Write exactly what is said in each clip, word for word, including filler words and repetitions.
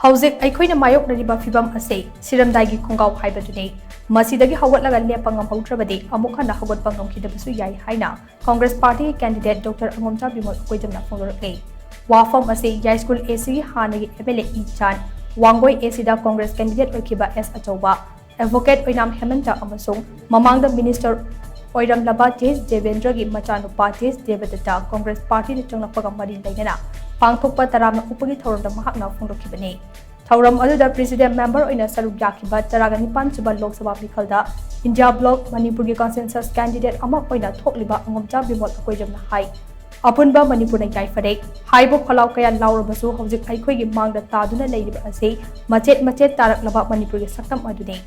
ꯍꯧꯖꯤꯛ ꯑꯩꯈꯣꯏꯅ ꯃꯥꯌꯣꯛꯅꯔꯤꯕ ꯐꯤꯚꯝ ꯑꯁꯤ ꯁꯤꯔꯝꯗꯥꯏꯒꯤ ꯈꯣꯡꯒꯥꯎ ꯍꯥꯏꯕꯗꯨꯅꯤ꯫ ꯃꯁꯤꯗꯒꯤ ꯍꯧꯒꯠꯂꯒ ꯂꯦꯞꯄ ꯉꯝꯍꯧꯗ꯭ꯔꯕꯗꯤ ꯑꯃꯨꯛ ꯍꯟꯅ ꯍꯧꯒꯠꯄ ꯉꯝꯈꯤꯗꯕꯁꯨ ꯌꯥꯏ ꯍꯥꯏꯅ ꯀꯪꯒ꯭ꯔꯦꯁ ꯄꯥꯔꯇꯤꯒꯤ ꯀꯦꯟꯗꯤꯗꯦꯠ ꯗꯣꯛꯇꯔ ꯑꯉꯣꯝꯆꯥ ꯕꯤꯃꯣꯜ ꯑꯀꯣꯏꯖꯝꯅ ꯐꯣꯡꯗꯣꯔꯛꯂꯤ꯫ ꯋꯥꯐꯝ ꯑꯁꯤ ꯌꯥꯏꯁ꯭ꯀꯨꯜ ꯑꯦꯁꯤꯒꯤ ꯍꯥꯟꯅꯒꯤ ꯑꯦꯝ ꯑꯦꯜ ꯑꯦ ꯏ ꯆꯥꯟ, ꯋꯥꯡꯒꯣꯏ ꯑꯦꯁꯤꯗ ꯀꯪꯒ꯭ꯔꯦꯁ ꯀꯦꯟꯗꯤꯗꯦꯠ ꯑꯣꯏꯈꯤꯕ ꯑꯦꯁ ꯑꯆꯧꯕ, ꯑꯦꯗꯚꯣꯀꯦꯠ ꯑꯣꯏꯅꯥꯝ ꯍꯦꯃꯟꯇ ꯑꯃꯁꯨꯡ ꯃꯃꯥꯡꯗ ꯃꯤꯅꯤꯁꯇꯔ ꯑꯣꯏꯔꯝꯂꯕ ꯇꯦꯖ ꯗꯦꯕꯦꯟꯗ꯭ꯔꯒꯤ ꯃꯆꯥꯅꯨꯄꯥ ꯇꯦꯖ ꯗꯦꯕꯗꯠꯇ ꯀꯪꯒ꯭ꯔꯦꯁ ꯄꯥꯔꯇꯤꯗ ꯆꯪꯂꯛꯄꯒ ꯃꯔꯤ ꯂꯩꯅꯅ ꯄꯥꯡꯊꯣꯛꯄ ꯇꯔꯥꯝꯅ ꯑꯣꯛꯄꯒꯤ ꯊꯧꯔꯝꯗ ꯃꯍꯥꯛꯅ ꯐꯣꯡꯗꯣꯛꯈꯤꯕꯅꯤ꯫ ꯊꯧꯔꯝ ꯑꯗꯨꯗ ꯄ꯭ꯔꯦꯁꯤꯗꯦꯟ ꯃꯦꯝꯕꯔ ꯑꯣꯏꯅ ꯁꯔꯨꯛ ꯌꯥꯈꯤꯕ ꯇꯔꯥꯒ ꯅꯤꯄꯥꯟ ꯁꯨꯕ ꯂꯣꯛ ꯁꯚꯥ ꯃꯤꯈꯜꯗ ꯏꯟꯗꯤꯌꯥ ꯕ꯭ꯂꯣꯛ ꯃꯅꯤꯄꯨꯔꯒꯤ ꯀꯟꯁꯦꯟꯁꯁ ꯀꯦꯟꯗꯤꯗꯦꯠ ꯑꯃ ꯑꯣꯏꯅ ꯊꯣꯛꯂꯤꯕ ꯑꯉꯣꯝꯆꯥ ꯕꯤꯃꯣꯜ ꯑꯀꯣꯏꯖꯝꯅ ꯍꯥꯏ, ꯑꯄꯨꯟꯕ ꯃꯅꯤꯄꯨꯔꯅ ꯌꯥꯏꯐꯔꯦ꯫ ꯍꯥꯏꯕ ꯈꯣꯜꯂꯥꯎ ꯀꯌꯥ ꯂꯥꯎꯔꯕꯁꯨ ꯍꯧꯖꯤꯛ ꯑꯩꯈꯣꯏꯒꯤ ꯃꯥꯡꯗ ꯇꯥꯗꯨꯅ ꯂꯩꯔꯤꯕ ꯑꯁꯤ ꯃꯆꯦꯠ ꯃꯆꯦꯠ ꯇꯥꯔꯛꯂꯕ ꯃꯅꯤꯄꯨꯔꯒꯤ ꯁꯛꯇꯝ ꯑꯗꯨꯅꯤ꯫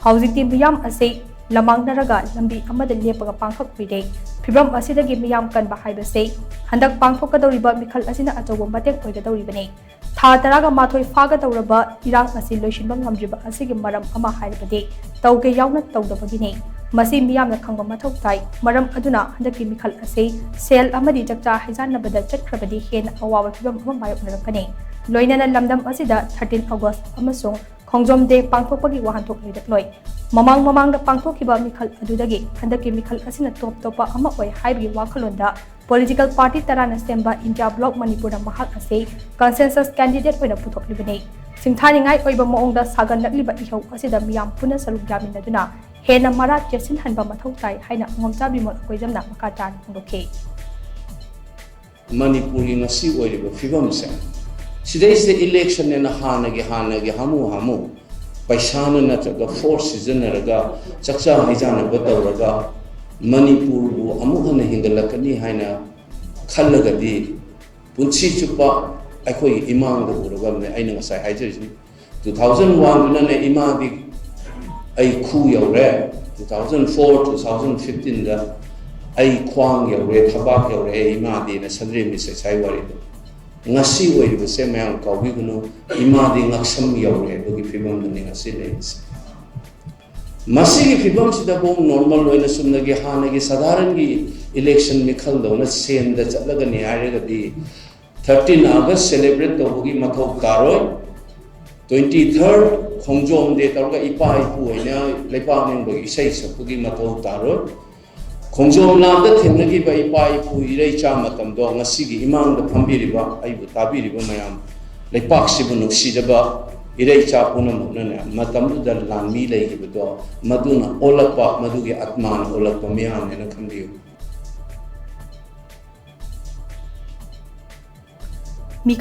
ꯍꯧꯖꯤꯛꯇꯤ ꯃꯤꯌꯥꯝ ꯑꯁꯤ ꯂꯃꯥꯡꯅꯔꯒ ꯂꯝꯕꯤ ꯑꯃꯗ ꯂꯦꯞꯄꯒ ꯄꯥꯡꯈꯛ ꯑꯣꯏꯔꯦ꯫ ꯐꯤꯚꯝ ꯑꯁꯤꯗꯒꯤ ꯃꯤꯌꯥꯝ ꯀꯟꯕ ꯍꯥꯏꯕꯁꯤ ꯍꯟꯗꯛ ꯄꯥꯡꯊꯣꯛꯀꯗꯧꯔꯤꯕ ꯃꯤꯈꯜ ꯑꯁꯤꯅ ꯑꯆꯧꯕ ꯃꯇꯦꯡ ꯑꯣꯏꯒꯗꯧꯔꯤꯕꯅꯤ꯫ ꯊꯥ ꯇꯔꯥꯒ ꯃꯥꯊꯣꯏ ꯐꯥꯒꯗꯧꯔꯕ ꯏꯔꯥꯡ ꯑꯁꯤ ꯂꯣꯏꯁꯤꯟꯕ ꯉꯝꯗ꯭ꯔꯤꯕ ꯑꯁꯤꯒꯤ ꯃꯔꯝ ꯑꯃ ꯍꯥꯏꯔꯕꯗꯤ ꯇꯧꯒꯦ ꯌꯥꯎꯅ ꯇꯧꯗꯕꯒꯤꯅꯤ꯫ ꯃꯁꯤ ꯃꯤꯌꯥꯝꯅ ꯈꯪꯕ ꯃꯊꯧ ꯇꯥꯏ꯫ ꯃꯔꯝ ꯑꯗꯨꯅ ꯍꯟꯗꯛꯀꯤ ꯃꯤꯈꯜ ꯑꯁꯤ ꯁꯦꯜ ꯑꯃꯗꯤ ꯆꯥꯛꯆꯥ ꯍꯩꯖꯥꯟꯅꯕꯗ ꯆꯠꯈ꯭ꯔꯕꯗꯤ ꯍꯦꯟꯅ ꯑꯋꯥꯕ ꯐꯤꯚꯝ ꯑꯃ ꯃꯥꯌꯣꯛꯅꯔꯛꯀꯅꯤ꯫ ꯂꯣꯏꯅꯅ ꯂꯝꯗꯝ ꯑꯁꯤꯗ thirteen August ꯑꯃꯁꯨꯡ ꯈꯣꯡꯖꯣꯝ ꯗꯦ ꯄꯥꯡꯊꯣꯛꯄꯒꯤ ꯋꯥꯍꯟꯊꯣꯛ ꯂꯩꯔꯛꯂꯣꯏ꯫ ꯃꯃꯥꯡ ꯃꯃꯥꯡꯗ ꯄꯥꯡꯊꯣꯛꯈꯤꯕ ꯃꯤꯈꯜ ꯑꯗꯨꯗꯒꯤ ꯍꯟꯗꯛꯀꯤ ꯃꯤꯈꯜ ꯑꯁꯤꯅ ꯇꯣꯞ ꯇꯣꯞꯄ ꯑꯃ ꯑꯣꯏ ꯍꯥꯏꯕꯒꯤ ꯋꯥꯈꯜꯂꯣꯟꯗ ꯄꯣꯂꯤꯇꯤꯀꯦꯜ ꯄꯥꯔꯇꯤ ꯇꯔꯥꯅ ꯁꯦꯝꯕ ꯏꯟꯗꯤꯌꯥ ꯕ꯭ꯂꯣꯛ ꯃꯅꯤꯄꯨꯔꯅ ꯃꯍꯥꯛ ꯑꯁꯤ ꯀꯟꯁꯦꯟꯁꯁ ꯀꯦꯟꯗꯤꯗꯦꯠ ꯑꯣꯏꯅ ꯄꯨꯊꯣꯛꯂꯤꯕꯅꯤ꯫ ꯁꯤꯡꯊꯥꯅꯤꯡꯉꯥꯏ ꯑꯣꯏꯕ ꯃꯑꯣꯡꯗ ꯁꯥꯒꯠꯂꯛꯂꯤꯕ ꯏꯍꯧ ꯑꯁꯤꯗ ꯃꯤꯌꯥꯝ ꯄꯨꯟꯅ ꯁꯔꯨꯛ ꯌꯥꯃꯤꯟꯅꯗꯨꯅ ꯍꯦꯟꯅ ꯃꯔꯥ ꯆꯦꯠꯁꯤꯟꯍꯟꯕ ꯃꯊꯧ ꯇꯥꯏ ꯍꯥꯏꯅ ꯑꯉꯣꯝꯆꯥ ꯕꯤꯃꯣꯜ ꯑꯀꯣꯏꯖꯝꯅ ꯃꯈꯥ ꯇꯥꯅ ꯐꯣꯡꯗꯣꯛꯈꯤ꯫ ꯃꯅꯤꯄꯨꯔꯒꯤ ꯉꯁꯤ ꯑꯣꯏꯔꯤꯕ ꯐꯤꯕꯝꯁꯦ, ꯁꯤꯗꯩꯁꯤꯗ ꯏꯂꯦꯛꯁꯟꯅꯦꯅ ꯍꯥꯟꯅꯒꯤ ꯍꯥꯟꯅꯒꯤ ꯍꯥꯃꯨ ꯍꯥꯃꯨ ꯄꯩꯁꯥꯅ ꯅꯠꯇ꯭ꯔꯒ ꯐꯣꯔꯁ ꯁꯤꯖꯤꯟꯅꯔꯒ ꯆꯥꯛꯆꯥ ꯍꯩꯖꯥꯟꯅꯕ ꯇꯧꯔꯒ ꯃꯅꯤꯄꯨꯔꯕꯨ ꯑꯃꯨꯛ ꯍꯟꯅ ꯍꯤꯡꯒꯠꯂꯛꯀꯅꯤ ꯍꯥꯏꯅ ꯈꯜꯂꯒꯗꯤ ꯄꯨꯟꯁꯤ ꯆꯨꯞꯄ ꯑꯩꯈꯣꯏꯒꯤ ꯏꯃꯥꯡꯗ ꯎꯔꯒ ꯑꯃꯅꯦ꯫ ꯑꯩꯅ ꯉꯁꯥꯏ ꯍꯥꯏꯖꯔꯤꯁꯤꯅꯤ, two thousand one ꯗꯨꯅꯅꯦ ꯏꯃꯥꯗꯤ ꯑꯩ ꯈꯨ ꯌꯧꯔꯦ, two thousand four, two thousand fifteen ꯗ ꯑꯩ ꯈ꯭ꯋꯥꯡ ꯌꯧꯔꯦ, ꯊꯕꯥꯛ ꯌꯧꯔꯦ ꯏꯃꯥꯗꯤꯅ ꯁꯟꯗ꯭ꯔꯦꯝꯕꯤ ꯁꯩꯁꯥꯏ ꯋꯥꯔꯤꯗꯣ꯫ ꯉꯁꯤ ꯑꯣꯏꯔꯤꯕꯁꯦ ꯃꯌꯥꯝ ꯀꯥꯎꯕꯤꯒꯅꯨ, ꯏꯃꯥꯗꯤ ꯉꯛꯁꯝ ꯌꯧꯔꯦ ꯑꯗꯨꯒꯤ ꯐꯤꯕꯝꯗꯅꯤ ꯉꯁꯤ ꯂꯩꯔꯤꯁꯦ꯫ ꯃꯁꯤꯒꯤ ꯐꯤꯕꯝꯁꯤꯗꯐꯥꯎ ꯅꯣꯔꯃꯦꯜ ꯑꯣꯏꯅ ꯆꯨꯝꯅꯒꯤ ꯍꯥꯟꯅꯒꯤ ꯁꯥꯙꯥꯔꯟꯒꯤ ꯏꯂꯦꯛꯁꯟ ꯃꯤꯈꯜꯗꯧꯅ ꯁꯦꯟꯗ ꯆꯠꯂꯒꯅꯤ ꯍꯥꯏꯔꯒꯗꯤ thirteen August celebrate ꯇꯧꯕꯒꯤ ꯃꯊꯧ ꯇꯥꯔꯣꯏ꯫ Twenty third ꯈꯣꯡꯖꯣꯝ ꯗꯦ ꯇꯧꯔꯒ ꯏꯄꯥ ꯏꯄꯨ ꯑꯣꯏꯅ ꯂꯩꯄꯥꯛ ꯅꯤꯡꯕꯒꯤ ꯏꯁꯩ ꯁꯛꯄꯒꯤ ꯃꯊꯧ ꯇꯥꯔꯣꯏ꯫ ꯈꯣꯡꯖꯣꯝ ꯂꯥꯟꯗ ꯊꯦꯡꯅꯈꯤꯕ ꯏꯄꯥ ꯏꯄꯨ ꯏꯔꯩꯆꯥ ꯃꯇꯝꯗꯣ ꯉꯁꯤꯒꯤ ꯏꯃꯥꯡꯗ ꯐꯝꯕꯤꯔꯤꯕ, ꯑꯩꯕꯨ ꯇꯥꯕꯤꯔꯤꯕ ꯃꯌꯥꯝ, ꯂꯩꯄꯥꯛꯁꯤꯕꯨ ꯅꯨꯡꯁꯤꯖꯕ ꯏꯔꯩꯆꯥ ꯄꯨꯝꯅꯃꯛꯅꯅꯦ, ꯃꯇꯝꯗꯨꯗ ꯂꯥꯟꯃꯤ ꯂꯩꯈꯤꯕꯗꯣ, ꯃꯗꯨꯅ ꯑꯣꯜꯂꯛꯄ, ꯃꯗꯨꯒꯤ ꯑꯠꯃꯥꯅ ꯑꯣꯜꯂꯛꯄ ꯃꯤꯌꯥꯝꯅꯦꯅ ꯈꯟꯕꯤꯌꯨ꯫